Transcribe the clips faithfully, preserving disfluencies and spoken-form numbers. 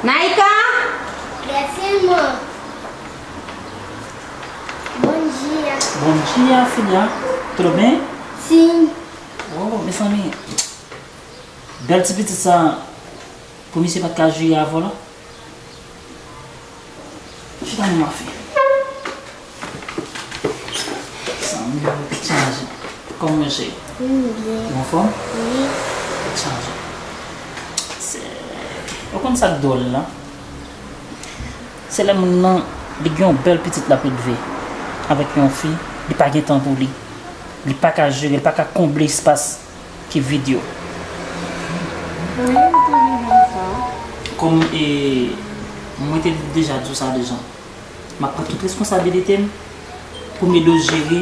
Naïka? Yes, maman. Bom dia. Bom dia, filha. Tudo bem? Sim. Oh, mezanmi. Bèl ti pitit sa, pou misye pa t ka jere avè w la? Chita nan mafya. Sa m yo ki chanje. Kòman w ye? M byen. Ou anfòm? Wi. Ki chanje. Se, ou konn sa k dwòl la? Se lè moun nan, li gen yon bèl pitit l ap elve avèk yon fi, li pa gen tan pou li. Li pa ka jere, li pa ka konble espas ki vid yo. Mwen, m tande jèn sa. Kòm, e, mwen te deja di w sa deja, m ap pran tout responsabilite m pou m ede w jere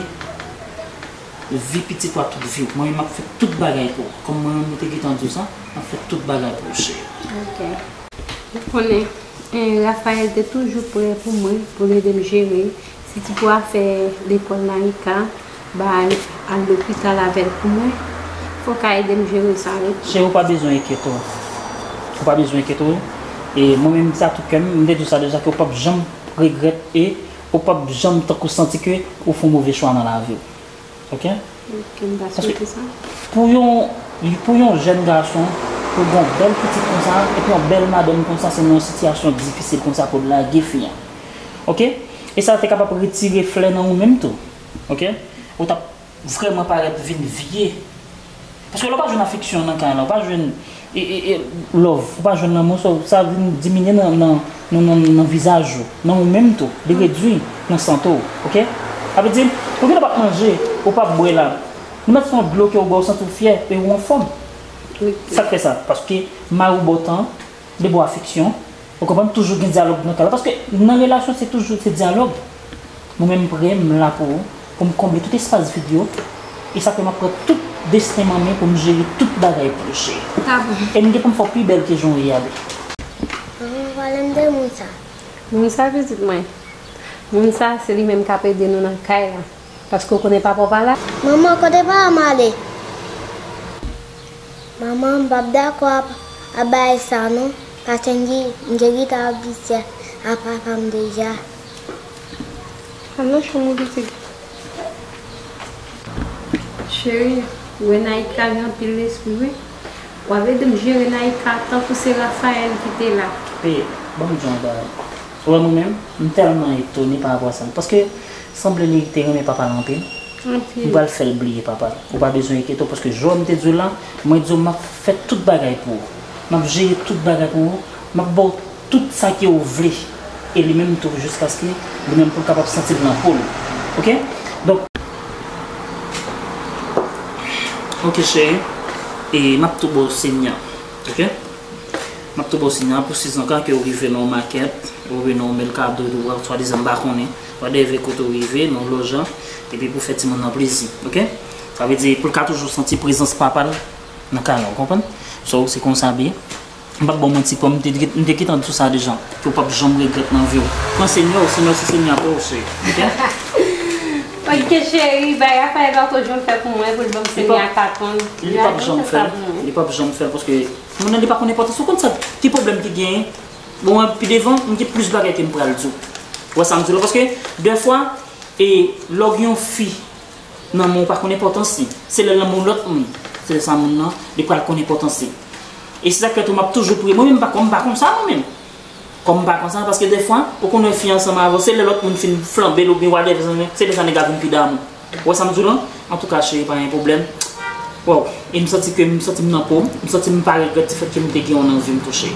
vi pitit ou a tout vi w. Mwen menm, m ap fè tout bagay pou ou. Kòm mwen menm, mwen te gentan di w sa, m ap fè tout bagay pou ou, cheri. Ok. Ou konnen, eh, Raphaël te toujou prè pou mwen, pou l ede m jere. Sitou pou afè lekòl Naïka, ba al lopital avè l pou mwen. Fò w ka ede m jere sa, wi. Cheri, ou pa bezwen enkyete w. Ou pa bezwen enkyete w. E mwen menm, m di sa tout kè m, m te di w sa deja, ke w p ap janm regrèt e ou p ap janm tankou santi ke ou fè yon move chwa nan lavi w. Ok? Ok, m pa swete sa. Pou yon, pou yon jèn gason, pou gen yon bèl pitit konsa, epi yon bèl madanm konsa, se nan yon sitiyasyon difisil konsa pou l lage fi an. Ok? E sa te kapab retire flè nan ou menm tou. Ok? Ou t ap vrèman parèt vin vye. Paske lè w pa jwenn afeksyon nan kay la, ou pa jwenn e, e, e, love, ou pa jwenn lanmou, sa, sa vin diminye nan, nan, nan, nan, nan vizaj ou, nan ou menm tou, li redui nan sante w, ok? Sa vle di, ou genlè p ap manje, ou p ap bwè la, li mèt se yon dlo ke ou bwè, ou santi w fyè e ou anfòm. Wi. Sa k fè sa? Paske mari w ba w tan, li ba w afeksyon, ou konprann, toujou gen dyalòg nan kay la. Paske nan relasyon, se toujou, se dyalòg. Mwen menm m prè, m la pou ou, pou m konble tout espas vid yo. E sa fè m ap pran tout desten m an men pou m jere tout bagay pou ou, cheri. Ta bon. E m gen pou m fè w pi bèl ke jan w ye a, baby. Manman, pale m de moun sa. Moun sa, pitit mwen. Moun sa, se li menm k ap ede nou nan kay la. Paske w konnen papa w pa la. Manman, kote papa m ale? Manman, m p ap dakò ap, ap bay sa non, paske m gen, m te gentan ap di sè a papa m deja. Al nan chanm ou, pitit. Cheri, ou wè Naïka gen anpil lespri, wi. W ap ede m jere Naïka tankou se Raphaël ki te la. Pe, ban m di w yon bagay. Ou wè mwen menm, m tèlman etone pa rapò a sa. Paske sanble li te renmen papa l anpil. Anpil. M pral fè l bliye papa l. Ou pa bezwen enkyete w, paske jan m te di w la, mwen di w m ap fè tout bagay pou ou. M ap jere tout bagay pou ou. M ap ba w tout sa ke ou vle. E li menm tou, jiskaske li menm pou l kapab santi l nan po l. Ok? Donk, ok, cheri. E m ap tou ba w siy an. Ok? M ap tou ba w siy an pou sizon ka ke ou rive nan yon makèt, ou rive nan yon mèl kado, ou swadizan m pa konnen, whatever kote ou rive, nan yon lòj an, epi pou fè timoun nan plezi, ok? Sa vle di pou l ka toujou santi prezans papa l nan kay la, ou konprann? So, se konsa byen. M p ap ba w manti, kòm m te, m te gentan di w sa deja, ke w p ap janm regrèt nan vi w. Pran Senyè w, Senyè w se Senyè pa w, cheri, ok? Ok, cheri, bay Raphaël la toujou fè pou mwen, pou l ban m Senyè a katon. Li p ap janm fè l, li p ap janm fè l, paske moun nan li pa konn enpòtans ou. Konn sa, ki pwoblèm ki genyen? Bon, pi devan, m gen plis bagay ke m pral di w. Ou wè sa m di w la? Paske, dèfwa, e, lòg yon fi nan men w pa konn enpòtans li. Se lè l nan men yon lòt moun, se lè sa moun nan, li pral konn enpòtans li. E se sa k fè tou m ap toujou priye. Mwen menm, m pa, kòm m pa konsa, mwen menm. Kòm m pa konsa, paske dèfwa, ou konn wè fi ansanm avè w, se lè lòt moun fin flanbe l oubyen whatever, se lè sa nèg la vin pi damou. Ou wè sa m di w lan? Antouka, cheri, pa gen pwoblèm. Waw, e m santi ke m santi m nan po m, m santi m pa regrèt ti fèt ke m te gen w nan vi m tou, cheri.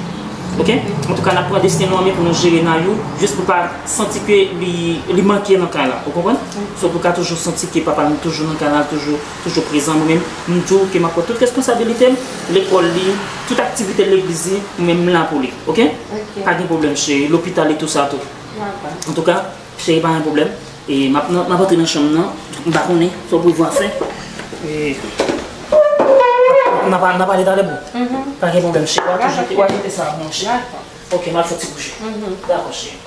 Ok? Antouka, n ap pran desten nou an men pou nou jere Nayou, jis pou l pa santi ke li, li manke nan kay la. Ou konprann? So, pou l ka toujou santi ke papa l toujou nan kay la, toujou, toujou prezan. Mwen menm, m di w ke m ap pran tout responsabilite m, lekòl li, tout aktivite legliz li, mwen menm m la pou li. Ok? Ok. Pa gen pwoblèm, cheri. Lopital e tou sa tou. Dakò. Antouka, Cheri, pa gen pwoblèm. E m ap nan, m ap antre nan chanm nan. M pa konnen sa w prevwa fè. E n a pa, n a pale talè, boo. Mhm. Pa gen pwoblèm, cheri. W a toujou, w a kite sa pou mwen, cheri. Dakò. Ok, m al fè ti bouje. Mhm. Dakò, cheri.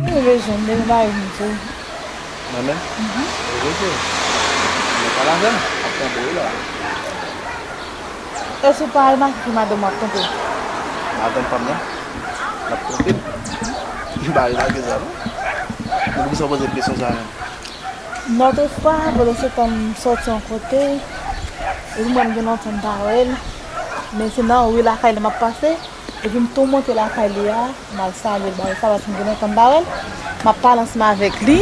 Mwen bezwen de mari m tou. Mwen menm? Mhm. Mwen bezwen. Mwen pa lajan, ap tande w la. Èske w pa remake ke madanm w ap twonpe w? Madanm pa m nan? L ap twonpe m? M pa remake sa, non. Men poukisa w poze m kesyon sa menm? Lòt fwa, pandan se tan m sòti yon kote, epi mwen m gen lontan m pa wè l, men se nan ri lakay li m ap pase, epi m tou monte lakay li a, m al salye l, ba l sa, paske m gen lontan m pa wè l, m ap pale ansanm avèk li.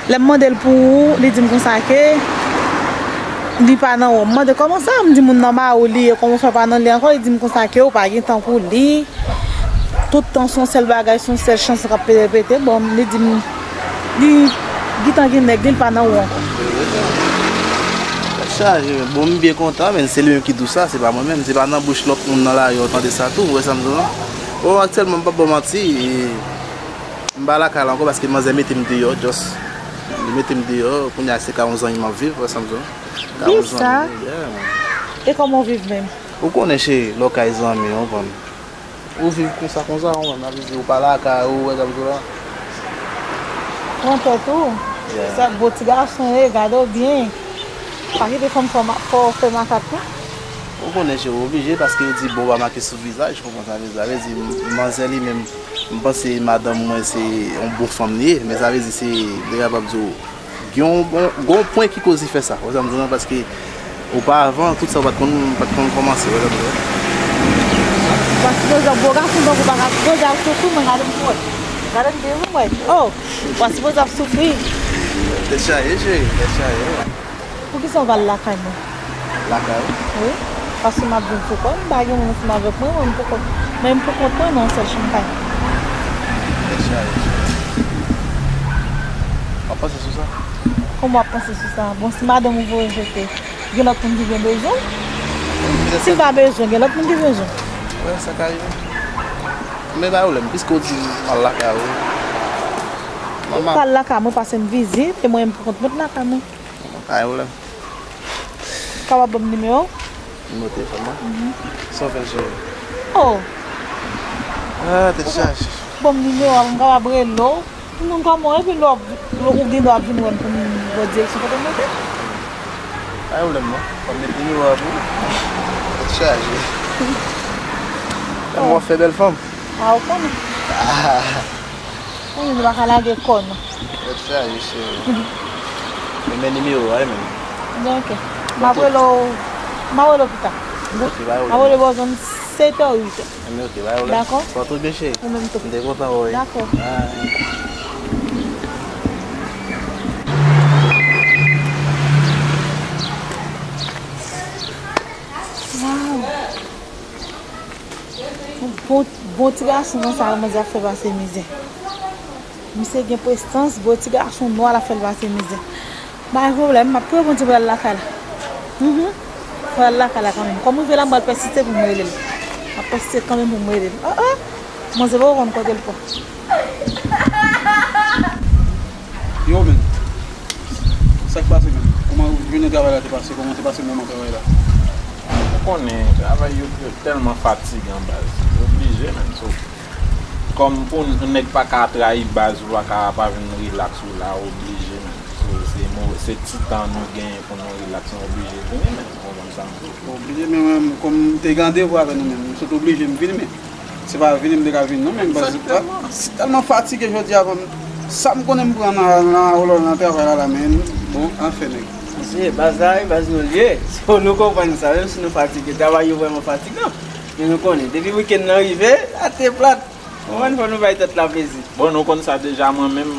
Lè m mande l pou ou, li di m konsa ke li pa nan wè w. M mande kòman sa, m di moun nan mari w li ye, kòman w fè pa nan li ankò, li di m konsa ke ou pa gen tan pou li. Tout tan se yon sèl bagay, se yon sèl chanson k ap repete. Bon, li di m, li gentan gen nèg li, li pa nan ou ankò. Tèt chaje, men bon, m byen kontan, men se li menm ki di w sa, se pa mwen menm, se pa nan bouch lòt moun nan lari a w tande sa tou, ou wè sa m di w lan? Bon, aktyèlman, m p ap ba w manti, e, m pa lakay la ankò paske manzè mete m deyò, just. Li mete m deyò, kounye a se ka yon zanmi m ap viv, ou wè sa m di w lan? Ka yon zanmi, yeah, man. E kòman w viv menm? Ou konnen, cheri, lè w kay zanmi, ou konprann. Ou viv konsa, konsa, ou menm, sa vle di ou pa lakay ou, wè sa m di w la. Pran tèt ou. Yeah. Sa gwo ti gason ye, gade w byen. Pa kite fanm fè w ma-, fè w fè makak non. Ou konnen cheri, ou oblije paske yo di bon pa make sou vizaj, ou konprann sa vle di. Sa vle di m-, manzè li menm, m panse madanm mwen se yon bon fanm li ye, men sa vle di se, m te kapab di w, Gen yon bon, gen yon pwen ki koz li fè sa. Ou wè sa m di w lan, paske oparavan, tout sa ou pa t konn, pa t konn kòmanse, ou wè sa m di w lan? Ou pa sipoze ap bo gason tankou bagay, sipoze ap soufri, mwen gade m pou wè. Gade m byen pou m wè. Oh, ou pa sipoze ap soufri. Tèt chaje, cheri, tèt chaje. Poukisa w pa al lakay mwen? Lakay ou? Wi. Paske m ap viv pou kò m, m pa gen moun ansanm avèk mwen, mwen m poko, mwen m pou kont mwen nan yon sèl chanm kay. Tèt chaje, cheri. W ap panse sou sa? Kòman w ap panse sou sa? Bon, si madanm ou voye w jete, gen lòt moun ki gen bezwen w? Si l pa bezwen, gen lòt moun ki bezwen w. Wi, sa ka rive. Men pa pwoblèm, piske w di m al lakay ou. Ou pa al lakay mwen, pase m vizit, e mwen m pou kont mwen lakay mwen. Pa gen pwoblèm. Ou kapab ban m nimewo w? Nimewo telefòn mwen? Mhm. San ven, cheri. Oh! Ah, tèt chaje. Ban m nimewo a pou m kapab rele w. Pou m konn kòman w ye, epi lè w ap, lè ou gen dwa ap vin wè m pou m ba w direksyon kote m rete. Pa gen pwoblèm non. Ban m met nimewo a pou ou. Tèt chaje. Lè m wè w ap fè bèl fanm. Ah, ou konnen. Ah. Ou menm ou pa ka lage kò non. Tèt chaje, cheri. Men, men nimewo a, wi, men. Bon, ok. M ap rele w, m ap rele w pita. Ok, pa gen pwoblèm. M ap rele w bò zòn sèt è, uit è. Men ok, pa gen pwoblèm. Dakò? Pòte w byen, cheri. Ou menm tou. M te kontan wè w. Dakò. Bye. Wow. Bon, bon ti gason konsa, manzè ap fè pase mizè. Misye gen prestans, bon ti gason nwa l ap fè l pase mizè. Pa gen pwoblèm, m ap priye Bondye pou l al lakay la. Mhm. Pou l al lakay la kanmenm. Kòm m rive la, m pral pèsiste pou m rele l. M ap pèsiste kanmenm pou m rele l. Oh, oh! Manzè poko konn kote l pran. Yo, men. Sa k pase, men? Kòman jounen travay la te pase? Kòman te pase moman travay la? Ou konnen, travay yo, yo tèlman fatigan, baz. Oblije, men. So, kòm pou n-, yon nèg pa ka trayi baz ou, pa ka pa vin rilaks ou la, oblije, men. So, se mo-, se ti tan nou genyen pou nou rilaks, nou oblije vini, men. Ou konprann sa m di w? Oblije, men mwen, kòm m te gen randevou avè nou, men m sot oblije m vini, men. Se pa vini m te ka vin non, men baz, si tèlman fatige jodi a, bon, sa m konnen m pran nan, nan, nan travay la, la, men, bon, anfen, nèg. Mesye, baz la, wi, baz nou l ye. So, nou konprann sa, menm si nou fatige, travay yo vrèman fatigan. Men nou konnen, depi wikenn nan rive, la te plat. Konprann, fò nou bay tèt la plezi. Bon, nou konn sa deja, mwen menm,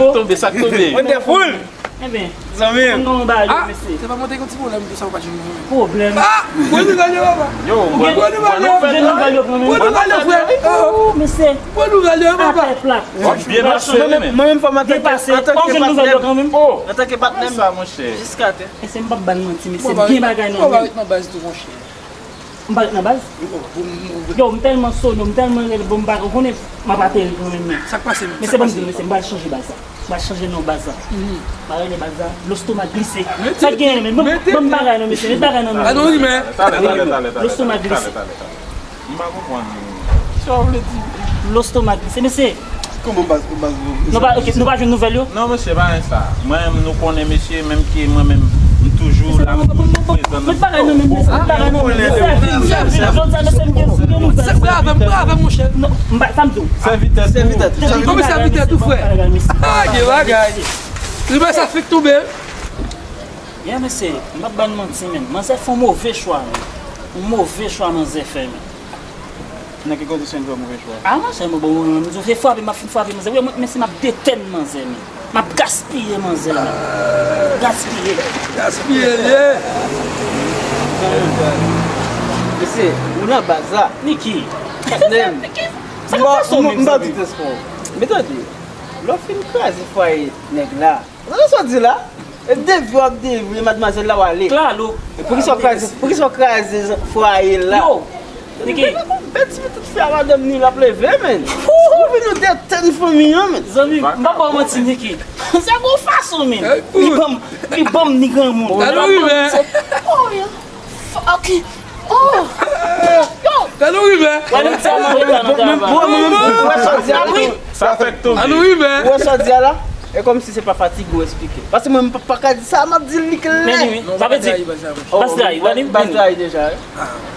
k tonbe, sa k tonbe? Mwen te foul. Enben, zanmi m, nou ba yo, mesye. Se pa mwen te gen yon ti pwoblèm pou sa ou pa jwenn mwen. Pwoblèm? Ah! Bon nouvèl yo, papa. Yo, bon nouvèl yo. Bon nouvèl yo kanmenm. Bon nouvèl yo, frè. Oh, mesye. Bon nouvèl yo, papa. Atè plat. W ap byen pase, men. Mwen menm, fò m antanke, antanke patnè m. Antanke patnè m. Sa, monchè. Jiskatè. Mesye, m p ap ba n manti, mesye, gen bagay nan men m. Ou pa ret nan baz tou, monchè. M pa ret nan baz? Yo, m tèlman sono, m tèlman rele, bon, m pa konnen, m ap ateri kanmenm, men. Sa k pase, men? Mesye, ban m di, mesye, m pral chanje baz la. M pral chanje non baz la. M pral rele baz la Lostomak Glise. Sa k genyen, men? Ban m bagay non, mesye, met bagay nan men. Anonime. Talè, talè, talè, talè. Lostomak Glise. M pa konprann sa w vle di. Lostomak Glise, mesye. Kòman baz, baz, nou pa, ok, nou pa jwenn nouvèl yo? Non, mesye, pa gen sa. Mwen menm, nou konnen, mesye, menm ke mwen menm, m toujou la, m toujou prezan nan. Met bagay nan men m, mesye, met bagay nan men m. Sèvi m, sèvi m. Jodi a, mesye, m gen, m gen nouvèl. Sèvi avè m, avè m, monchè. Non, m pa, sa m di w. Sèvi tèt ou. Sèvi tèt ou. Kòman sèvi tèt ou, frè? Ah, gen bagay. Rimè sa fèk tonbe. Byen, mesye, m p ap ba n manti, men. Manzè fè yon move chwa, men. Yon move chwa manzè fè, men. Nan ki kondisyon l fè move chwa? Ah, monchè, mwen, bon, mwen, mwen, se frape, m ap fin frape manzè. Wi, mwen, men si m ap detenn manzè, men. M ap gaspiye manzè, men. Gaspiye. Gaspiye l ye. Mesye, ou nan baz la. Niki. Patnè m. Niki, sa k ap pase w menm, zanmi? M ba w tout respè w. Men tande, lè w fin kraze fwaye nèg la, tande sa w di la? E devye w ap devye madmwazèl la w ale. Klalo. E poukisa w kraze, poukisa w kraze fwaye l la? Yo, Niki. Bèt ti pitit fè a madanm ni l ap leve, men. Ou vin nou detenn fanmi an, men. Zanmi, m pa ba w manti, Niki. Se gon fason, men. Li ban m, li ban m ni granmoun. Alò, wi, men. Oh, yeah. Fuck. Oh. Yo. Alò, wi, men. Wè, nou tèlman reta nan travay. Mwen, mwen, mwen, mwen, mwen, mwen, mwen, mwen, mwen, mwen, Sa fèk tonbe. Ann rive. Ou wè sa w di a la? E kòmsi se pa fatige w eksplike. Paske mwen, m pa, pa ka di sa, m ap di l li klè. Men wi, sa vle di, baz trayi, wè li, baz trayi deja,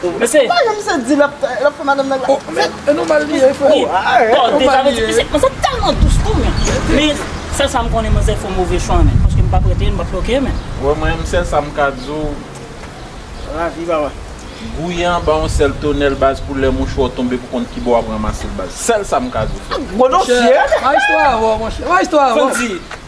wi. Mesye. Pa janm se di l ap, l ap fè madanm nèg la. Oh, men, e nòmal li ye, frè. Wi. Bon, deja, vle di, mesye, manzè tèlman dous tou, men. Men, sèl sa m konnen, manzè fè move chwa, men. Paske m pa prete, m pa bloke, men. Wè, mwen, sèl sa m ka di w, Lavi, papa. Gouye anba yon sèl tonèl, baz, pou lè mouchwa w tonbe pou konn kibò w ap ranmase l, baz. Sèl sa m ka di w, frè. Gwo dosye. Pa istwa avè w, monchè. Pa istwa avè w. Fò n di,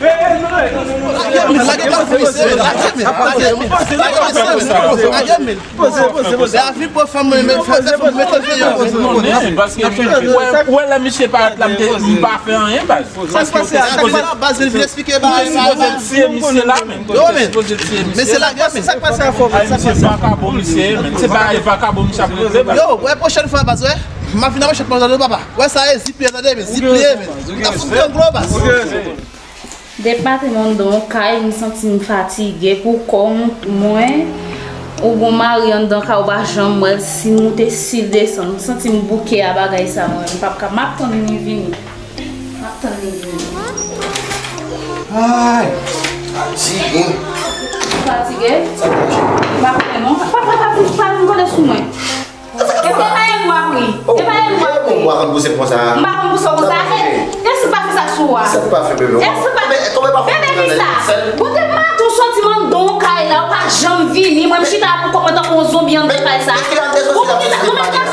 Lage bak pou misye, lage men, lage men, lage men. Poze, poze, poze. Lè a vin pran fanm mwen, men fò se fanm mwen mete deyò. Paske ou wè, ou wè lè misye parèt la, m te, m pa fè anyen, baz. Sa k pase a, sa k pase a, baz, vin, vin eksplike bagay sa, baz. Ou te sipoze tiye misye la, men. Ou te sipoze tiye misye. Men se lage men. Sa k pase a, fò, sa k pase a? Vakabon misye ye, men. Se bagay vakabon misye ap regle, baz. Yo, wè, pwochèn fwa, baz, wè. M ap vin nan manchèt mwen, tande, papa. Wè sa ye, zip li ye, tande, men. Zip li ye, men. Ou ta fout granglo, baz. Depi maten m anndan yon kay, m santi m fatige pou kò m, mwen, ou gon mari anndan kay ou pa janm wè l, si l moute, si l desann. M santi m bouke a bagay sa, mwen, m p ap ka, m ap tann li vini. M ap tann li vini. Ay, fatige. Fatige? Sa fatige. M pa konnen non. Pa, pa, pa, pa, pa vin kole sou mwen. E se pa e mwa, wi. E pa e mwa, wi. Mwa konn pouse konsa. M pa konn pouse konsa. E, e si pa fè sa sou a? Sa pa fè, bebe? E si pa, bebe, ki sa? Ou te maten w soti m anndan yon kay la, ou pa janm vini. Mwen, m chita pou kont mwen tankou yon zonbi anndan kay sa. Ou pou ki sa? Ou menm k ap